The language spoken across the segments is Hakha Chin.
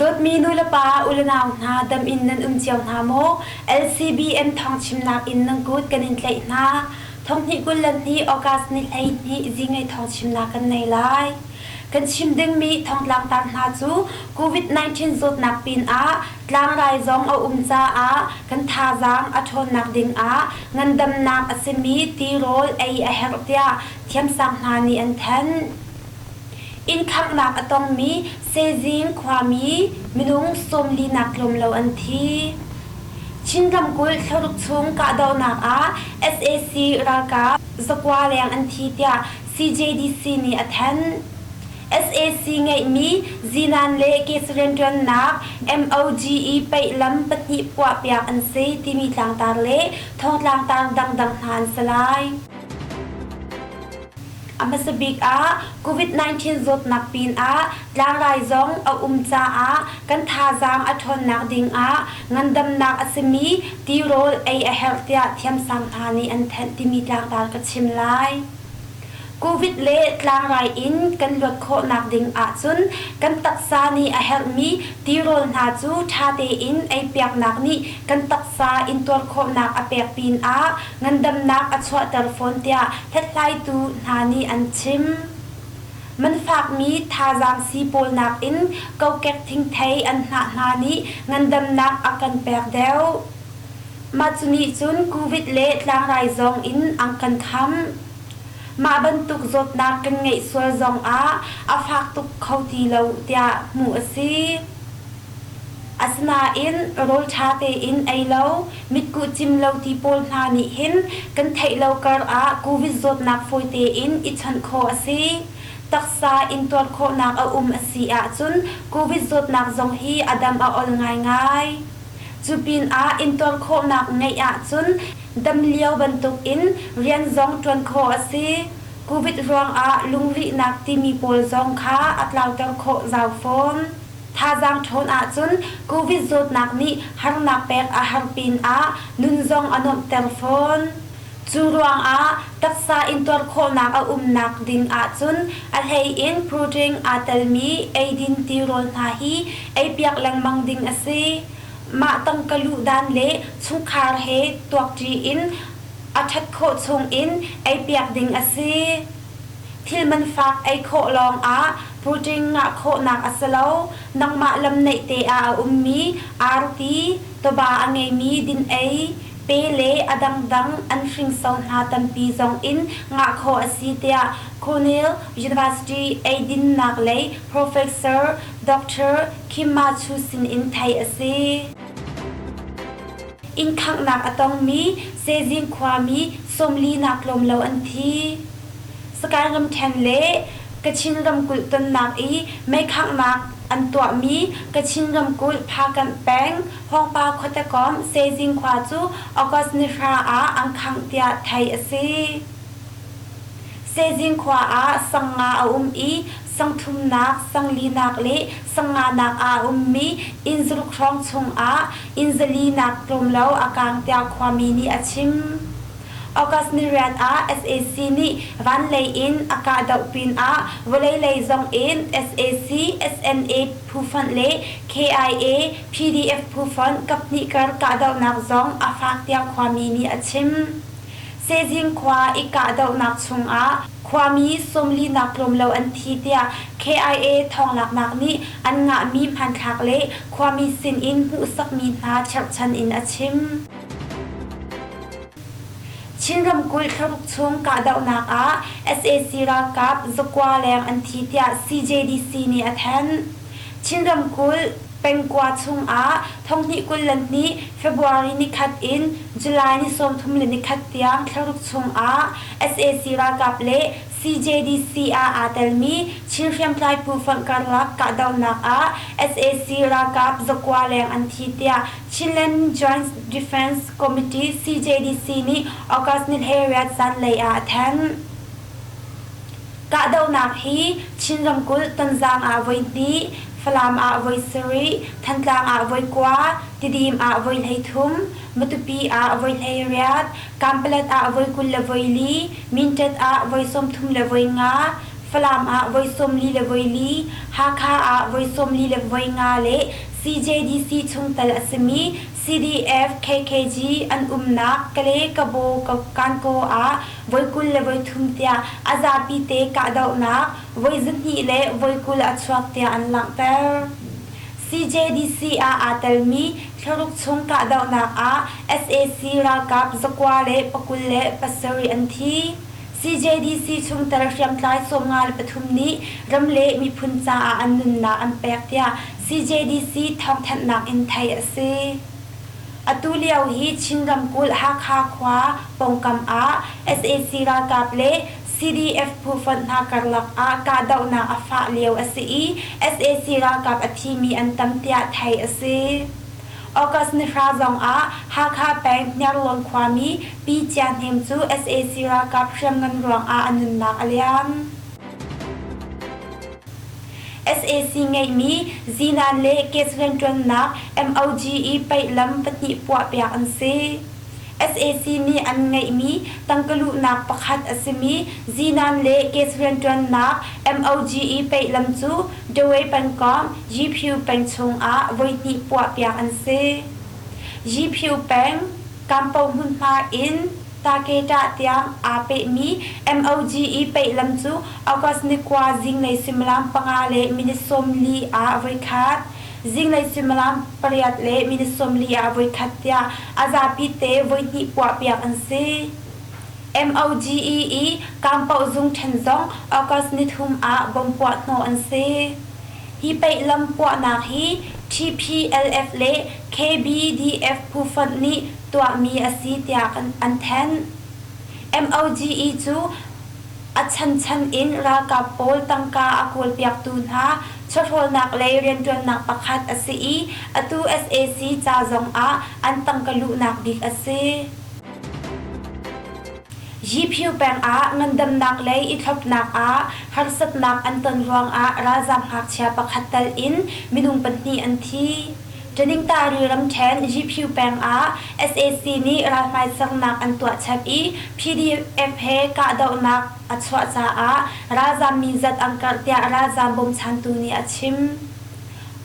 Dawtmi nulepa ulenau hna dam in nan um cio hna maw? LCBM thawngchimnak in nan kut kan in tlaih hna. Thonghnih 22 August ni 12 zingei thawngchimnak kan nei lai. Kan chim dingmi thongtlangtar hna cu COVID-19 zawtnak pinah tlangrai zong a um caah kan thazaang a ṭhawnnak dingah ngandamnak a simi tirawl ei a herh tiah thiamsang hna nih an thanh. Inn khanghnak a tongmi Sezing khuami minung sawmlinak tlawm lo an thi. Chin ramkulh thlaruk chung kahdohnak ah sac ralkap zakua leng an thi tiah CJDC nih a thanh. Sac ngeihmi zinan le case rianṭuannak MOGE paih lam pahnih puahpiak an si timi tlangtar le thawngtlangtar dangdang hna an si lai. A hmasa bik ah COVID-19 zawtnak pinah tlangrai zong a um caah kan thazaang a ṭhawnnak dingah ngandamnak a simi tirawl ei a herh tiah thiamsang hna nih an thanh timi tlangtar ka chim lai. Covid le tlangrai in kan luat khawhnak ding ahcun kan taksa nih a herhmi tirawl hna cu ṭha tein eipiaknak nih kan taksa intuar khawhnak a pek pinah ngandamnak a chuahter fawn tiah hlathlaitu hna nih an chim. Man fakmi thazaang sii pawl nakin kokek thingthei an hnah hna nih ngandamnak a kan pek deuh. Mah cu nih cun covid le tlangrai zong in an kan khamh. Mah bantuk zawtnak kan ngeih sual zongah a fak tuk kho ti lo tiah hmuh a si. Asinain rawl ṭha tein ei lo, mitkuh cim lo ti pawl hna nih hin kan theih lo kar ah covid zawtnak fawi tein i chawnh khawh a si. Taksa intuar khawhnak a um a si ahcun covid zawtnak zong hi a dam a ol ngaingai. Cu pinah intuar khawhnak ngeih ahcun dam lio bantukin rian zong ṭuan khawh a si. Covid ruangah lungrihnak timi pawl zong kha a tlauter khawh zau fawn. Thazaang ṭhawn ahcun Covid zawtnak nih harnak pek a har pinah nun zong a nuamhter fawn. Cu ruangah taksa intuar khawhnak a umnak ding ahcun a hlei in protein aa telmi eidin tirawl hna hi eipiak lengmang ding a si. Mah tangka luh dan le chungkhar he tuakṭi in a ṭhat khawh chung in eipiak ding a si. Thil man fak ei khawh lawngah protein ngah khawhnak a si lo. Nangmah lam neih te ah a ummi arti, tawba a ngeimi din ei, pe le a dangdang an hringso hna tampi zong in ngah khawh a si tiah Cornell University eidinnak lei Professor Doctor Kim Ma Chu sin in theih a si. Inn khanghnak a tongmi Sezing khuami sawmlinak tlawm lo an thi. Sagaing ramṭhen le Kachin ramkulh tonnak i meikhanghnak an tuahmi Kachin ramkulh Phakanh peng Hawngpa khuatekom Sezing khua cu August ni 9 ah an khangh tiah theih a si. Sezing khua ah sang nga a um i sang thumnak, sang linak le sang nganak ah a ummi inn zaruk hrawng chungah inn zalinak tlawm lo a kaang tiah khuami nih a chim. August ni riat ah sac nih van lei in a kahdoh pinah vawlei lei zong in sac, SNA phufonh le KIA, PDF phufonh kaphnih kar kahdohnak zong a fak tiah khuami nih a chim. Sezing khua i kahdohnak chungah khuami sawmlinak tlawm lo an thi tiah KIA thawnglaknak nih an ngahmi hmanthlak le khuami sinin hmuhsakmi hna cherhchan in a chim. Chin ramkulh thlaruk chung kahdohnak ah sac ralkap zakua leng an thi tiah CJDC nih a thanh. Chin ramkulh pengkua chung ah thonghnih 22 February nikhat in July ni 31 tiang thlaruk chung ah sac ralkap le CJDC ah aa telmi Chin hriamtlai phu fonh karlak kahdohnak ah sac ralkap zakua leng an thi tiah Chinland Joint Defense Committee CJDC nih August ni 18 zanlei ah a thanh. Kahdohnak hi Chin ramkulh Tonzang ah voihnih, Falam ah voi sarih, Thantlang ah voi kua, Tidim ah voi 13, Matupi ah voi 18, Kanpalet ah voi 24, Mindat ah voi 35 le voi nga, Falam ah voi 44, Hakha ah voi 45 le CJDC chungtel a simi CDF KKG an umnak Kale Kabaw Kankaw ah voi 23 tiah a zapite kahdohnak voi 200 le voi 20 a chuak tiah an langhter. CJDC ah aa telmi thlaruk chung kahdohnak ah sac ralkap 927 an thi. CJDC chungtel hriamtlai 53 nih ram le miphun caah an nunnak an pek tiah CJDC thawngthanhnak in theih a si. Atu lio hi Chin ramkulh Hakha khua pawngkam ah sac ralkap le CDF phu fonh hna karlak ah kahdohnak a fah lio a si i sac ralkap a thimi an tam tiah theih a si. August ni 2 zong ah Hakha peng Hniarlawn khuami Pi Cia Hnem cu sac ralkap hriamngan ruangah a nunnak a liam. Sac ngeihmi zinan le gas rianṭuannak MOGE paih lam pahnih puahpiak an si. Sac nih an ngeihmi tangka luhnak pakhat a simi zinan le gas rianṭuannak MOGE paih lam cu Dawei pengkomh Yiphu peng chungah voihnih puahpiak an si. Yiphu peng Kampo hmunhma in Taketa tiang aa pehmi MOGE paih lam cu August ni 9 zinglei suimilam 5 le minute 40 ah voikhat, zinglei suimilam 8 le minute 40 ah voikhat tiah a zapi te voihnih puahpiak an si. MOGE i Kampoh zung ṭhen zong August ni 3 ah bom puah hnawh an si. Hi paih lam puahnak hi TPLF le KBDF phufonh nih tuahmi a si tiah an thanh. MOGE cu a chanchan in ralkap pawl tangka a kawlpiaktu hna chawhrawlnak lei rianṭuannak pakhat a si i atu sac ca zong ah an tangka luhnak bik a si. Yiphu peng ah ngandamnak lei i thlopnak ah harsatnak an ton ruangah ralzaam ngakchia pakhat tal in minung pahnih an thi. Taningtari ramṭhen Yiphu peng ah sac nih ralhmaisernak an tuah chap i PDF he kahdohnak a chuah caah ralzaam mi zat an karh tiah ralzaam bawmchantu nih a chim.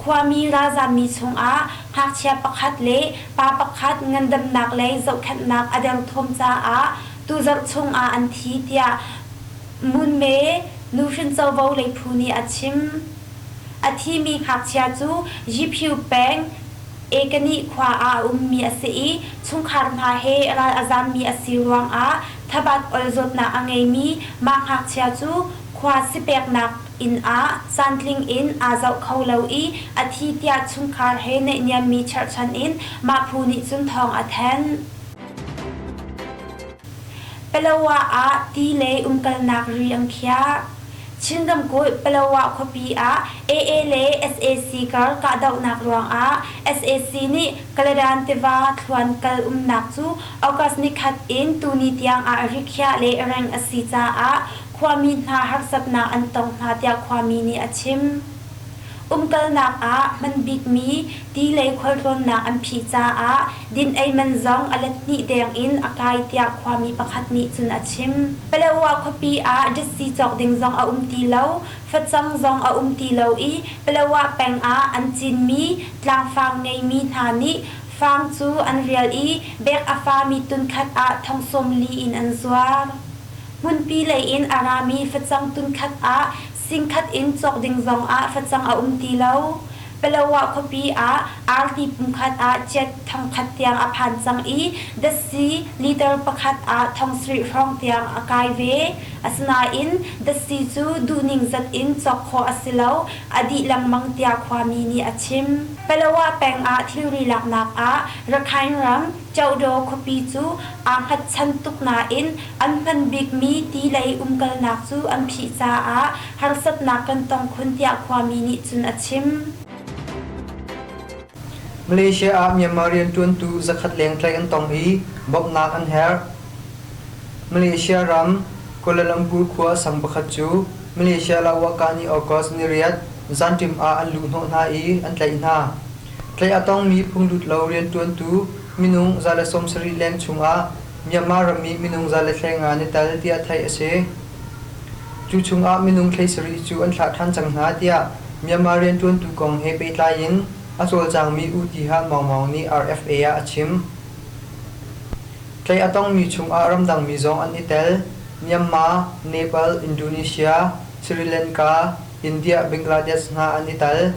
Khuami ralzaammi chungah ngakchia pakhat le pa pakhat ngandamnak lei zohkhenhnak a derthawm caah tuzarh chungah an thi tiah Munme nuhrin covo lei phu nih a chim. A thimi ngakchia cu Yiphu peng Ekani khua ah a ummi a si i chungkhar hna he ral a zammi a si ruangah thabat ol zawtnak a ngeimi mah ngakchia cu khua sipeknak inn ah caantling in aa zoh kho lo i a thi tiah chungkhar he naihniammi cherhchan in mah phu nih cun thawng a thanh. Palawa ah ti le umkalnak ri an khiah. Chin ramkulh Palawa khuapi ah AA le sac kar kahdohnak ruangah sac nih Kaladan tiva thluan kal umnak cu August nikhat in tuni tiang ah rikhiah le reng a si caah khuami hna harsatnak an tong hna tiah khuami nih a chim. Umkalnak ah hman bikmi ti lei khualtlawnnak an phih caah din-ei man zong a let hnih deng in a kai tiah khuami pakhat nih cun a chim. Palawa khuapi ah datsi cawk ding zong a um ti lo, facang zong a um ti lo i Palawa peng ah an cinmi tlangfang ngeimi hna nih fang cu an rial i bek a fami tunkhat ah thong 40 in an zuar. Hmunpi lei in a rami facang tunkhat ah singkhat in cawk ding zongah facang a um ti lo. Palawa khuapi ah arti pumkhat ah chiat thongkhat tiang a phan cang i datsi liter pakhat ah thong sarih hrawng tiang a kai ve. Asinain datsi cu duhning zat in cawk khawh a si lo, a dih lengmang tiah khuami nih a chim. Palawa peng ah thilri laknak ah Rakhine ram Cohdaw khuapi cu aa hngatchan tuk nain an hman bikmi ti lei umkalnak cu an phih caah harsatnak kan tong khun tiah khuami nih cun a chim. Malaysia ah Myanmar rianṭuantu 100 leng tlaih an tong i bawmhnak an herh. Malaysia ram Kuala Lumpur khua sang pakhat cu Malaysia Lawaka nih August 8 zanṭim ah an luhhnawh hna i an tlaih hna. Tlaih a tongmi phunglut lo rianṭuantu minung 170 leng chungah Myanmar rammi minung 150 an i tel tiah theih a si. Cu chungah minung 17 cu an thlah ṭhan cang hna tiah Myanmar rianṭuantu kong he pehtlai in a cawlcangmi U Tiha Maung Maung nih RFA ah a chim. Tlaih a tongmi chungah ramdangmi zong an i tel. Myanmar, Nepal, Indonesia, Sri Lanka, India, Bangladesh hna an i tel.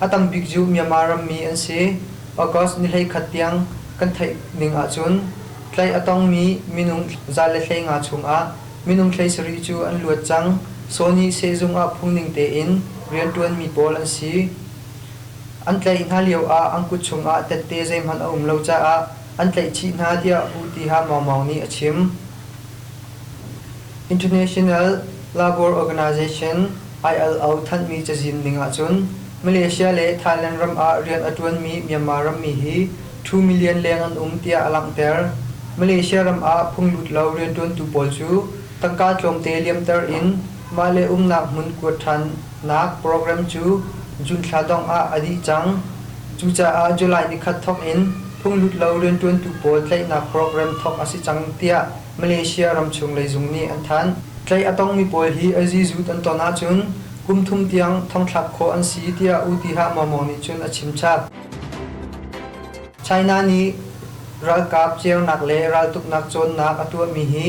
A tambik cu Myanmar rammi an si. August ni 11 tiang kan theih ning ahcun tlaih a tongmi minung 115 chungah minung 17 cu an luat cang. Sony sehzung ah phungning tein rianṭuanmi pawl an si. An tlaih hna lioah an kut chungah tette zeihmanh a um lo caah an tlaihchih hna tiah U Tiha Maung Maung nih a chim. International Labour Organization ILO thanhmi cazin ning ahcun Malaysia le Thailand ram ah rian a ṭuanmi Myanmar rammi hi 2 million leng an um tiah a langhter. Malaysia ram ah phunglut lo rianṭuantu pawl cu tangka tlawmte liamter in mah le umnak hmun kuat ṭhannak program cu June thla dongh ah a dih cang. Cucaah July nikhat thawk in phunglut lo rianṭuantu pawl tlaihnak program thawk a si cang tiah Malaysia ramchung lei zung nih an thanh. Tlaih a tongmi pawl hi a zizut an ton ahcun kum thum tiang thongthlak khawh an si tiah U Tiha Maw nih cun a chim chap. China nih ralkap cernak le raltuknak cawnnak a tuahmi hi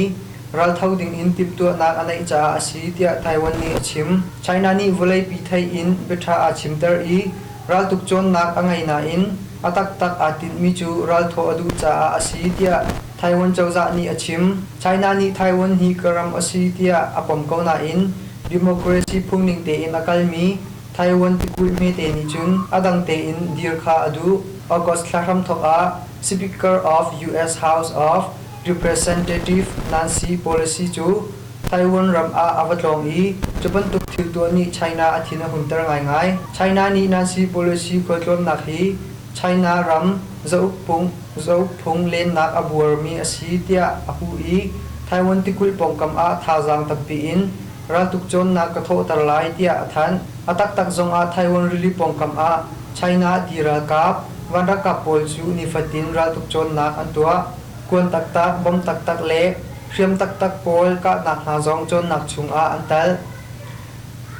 raltho dingin timhtuahnak a neih caah a si tiah Taiwan nih a chim. China nih vawleipi theih in biaṭha aa chimter i raltuk cawnnak a ngei nain a taktak aa tinhmi cu ralthawh a duh caah a si tiah Taiwan cozah nih a chim. China nih Taiwan hi ka ram a si tiah a pom ko nain democracy phungning tein a kalmi Taiwan tikulh hmete nih cun a dang tein dir kha a duh. August thla hramthawk ah Speaker of US House of Representative Nancy Pelosi cu Taiwan ram ah a va tlawng i cu bantuk thil tuah nih China a thin a hunter ngaingai. China nih Nancy Pelosi khualtlawnnak hi China ram zauk phung lennak a buarmi a si tiah a puh i Taiwan tikulh pawngkam ah thazaang tampi in raltuk cawnnak ka thawhter lai tiah a thanh. A taktak zongah Taiwan rili pawngkam ah China ti ralkap, van ralkap pawl cu nifatin raltuk cawnnak an tuah. Kuan taktak, bom taktak le hriam taktak pawl kahnak hna zong cawnnak chungah an tel.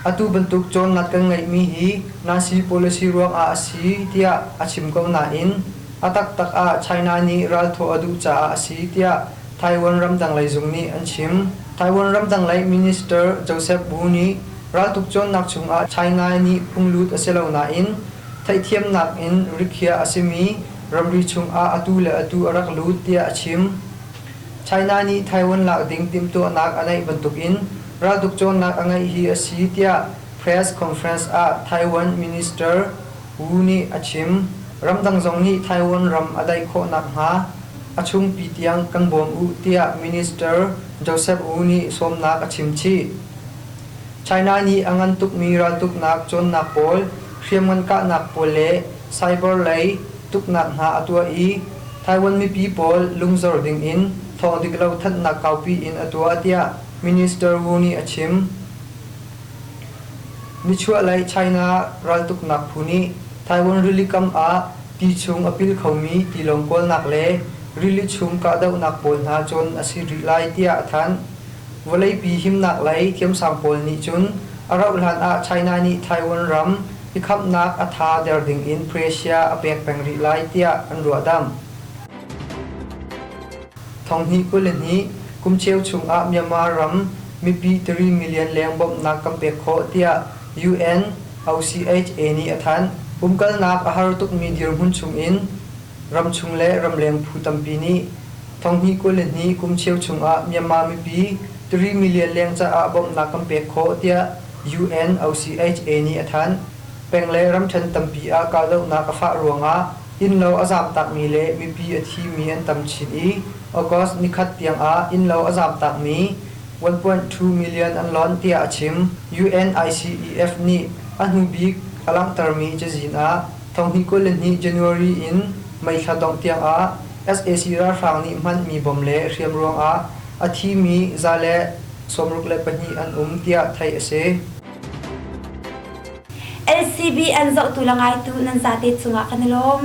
Atu bantuk cawnnak kan ngeihmi hi Nazi policy ruangah a si tiah a chim ko nain a taktak ah China nih ralthawh a duh caah a si tiah Taiwan ramdang lei zung nih an chim. Taiwan ramdang lei Minister Joseph Wu nih raltuk cawnnak chungah China nih phunglut a si lo nain theihthiamnak in rikhiah a simi ramri chungah atu le atu a rak lut tiah a chim. China nih Taiwan lak ding timhtuahnak a neih bantukin raltuk cawnnak a ngeih hi a si tiah press conference ah Taiwan Minister Wu nih a chim. Ramdang zong nih Taiwan ram a daih khawh nakhnga a chungpi tiang kan bawm u tiah Minister Joseph Wu nih sawmnak a chim chih. China nih a ngan tukmi raltuknak cawnnak pawl, hriamngan kahnak pawl le cyber lei tuknak hna a tuah i Taiwan mipi pawl lungzor dingin thawng dik lo thanhnak kaupi in a tuah tiah Minister Wu nih a chim. Nichuahlei China raltuknak phu nih Taiwan rilikam ah ti chung a pil khomi tilawng kawlnak le rili chung kahdohnak pawl hna cawn a si rih lai tiah a thanh. Vawleipi himnak lei thiamsang pawl nih cun a rauhhlan ah China nih Taiwan ram i khamhnak a tha der dingin pressure a pek peng rih lai tiah an ruahdamh. 2022 kum cheu chungah Myanmar ram mipi 3 million leng bawmhnak kan pek khawh tiah UN OCHA nih a thanh. Umkalnak a har tukmi dirhmun chungin ramchung le ramleng phu tampi nih 2022 kum cheu chungah Myanmar mipi 3 million leng caah bawmhnak kan pek khawh tiah UN OCHA nih a thanh. Peng le ramṭhen tampi ah kahdohnak a fah ruangah innlo a zaamtakmi le mipi a thimi an tam chin i August nikhat tiangah innlo a zaamtakmi 1.2 million an lonh tiah a chim. UNICEF nih a hnubik a langhtermi cazin ah 2022 January in May thla dongh tiangah sac ralhrang nih hmanmi bom le hriam ruangah a thimi 162 an um tiah theih a si. LCB an zohtu le ngaitu nan zate cungah kan i lawm.